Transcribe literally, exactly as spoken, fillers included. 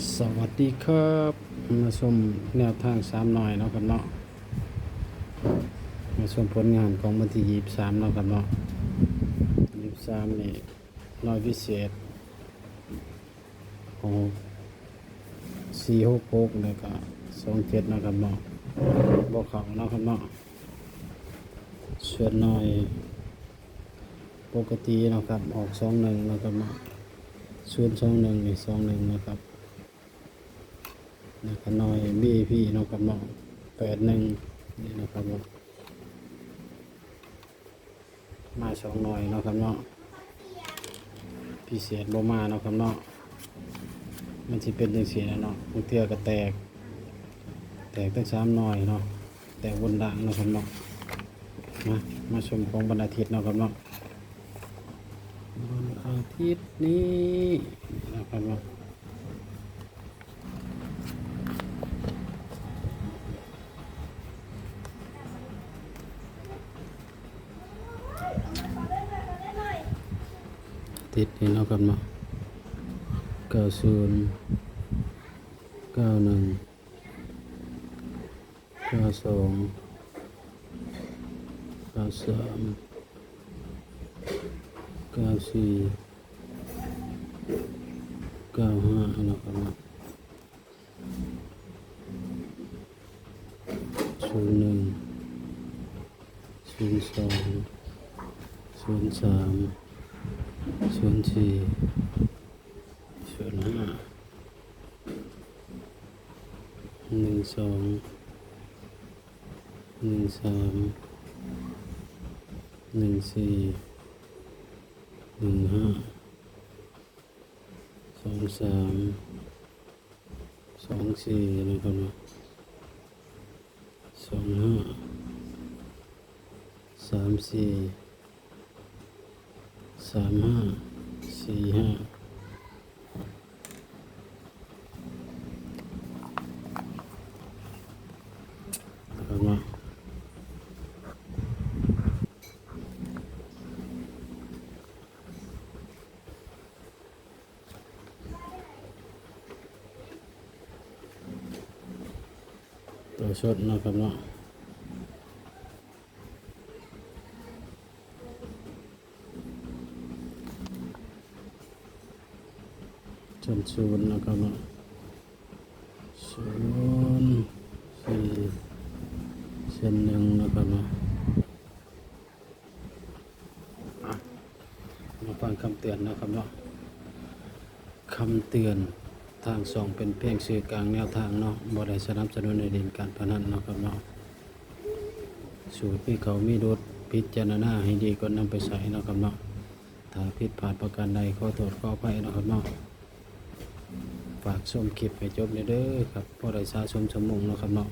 สวัสดีครับ มาชมแนวทางสามหน่อยเนาะครับเนาะ มาชมผลงานของวันที่ยี่สิบสามเนาะครับเนาะ ยี่สิบสามนี่หน่อยพิเศษ หก สี่หกหก แล้วก็สองเจ็ดเนาะครับเนาะ บ่เข้าเนาะครับเนาะ ส่วนหน่อยปกติเนาะครับ ออกสองหนึ่งเนาะครับเนาะ ศูนย์สองหนึ่ง นี่สองหนึ่งเนาะครับ แล้วก็หน่อย วี ไอ พี เนาะครับเนาะ แปดหนึ่ง นี่เนาะครับเนาะ มาสองหน่อยเนาะครับเนาะ พิเศษบ่มาเนาะครับเนาะ มันสิเป็นจังซี่แหละเนาะ บางเทื่อก็แตก แตกทั้งสามหน่อยเนาะ แตกบนล่างเนาะครับเนาะ มา มาชมของวันอาทิตย์เนาะครับเนาะ วันอาทิตย์นี้นะครับเนาะ อาทิตย์นี้เนาะครับเนาะ เก้าศูนย์ เก้าหนึ่ง เก้าสอง เก้าสาม เก้าสี่ เก้าห้า นะครับเนาะ ศูนย์หนึ่ง ศูนย์สอง ศูนย์สาม ศูนย์สี่ ศูนย์ห้า หนึ่งสอง หนึ่งสาม หนึ่งสี่ หนึ่งห้า สองสาม สองสี่ นะครับเนาะ สองห้า สามสี่ สามห้า สี่ห้า นะครับเนาะ ตัวชุดเนาะครับเนาะ ส่วนศูนย์นะครับเนาะ ศูนย์สี่ ส่วนหนึ่งนะครับเนาะ อ่ะ มาฟังคำเตือนนะครับเนาะ คำเตือน ทางช่องเป็นเพียงสื่อกลางแนวทางเนาะ บ่ได้สนับสนุนให้เล่นการพนันเนาะครับเนาะ สูตรมีเข้ามีหลุด พิจารณาให้ดีก่อนนำไปใช้เนาะครับเนาะ ถ้าผิดพลาดประการใดขอโทษขออภัยเนาะครับเนาะ ฝากชมคลิปให้จบเด้อครับ พอได้สะสมชั่วโมงเนาะครับเนาะ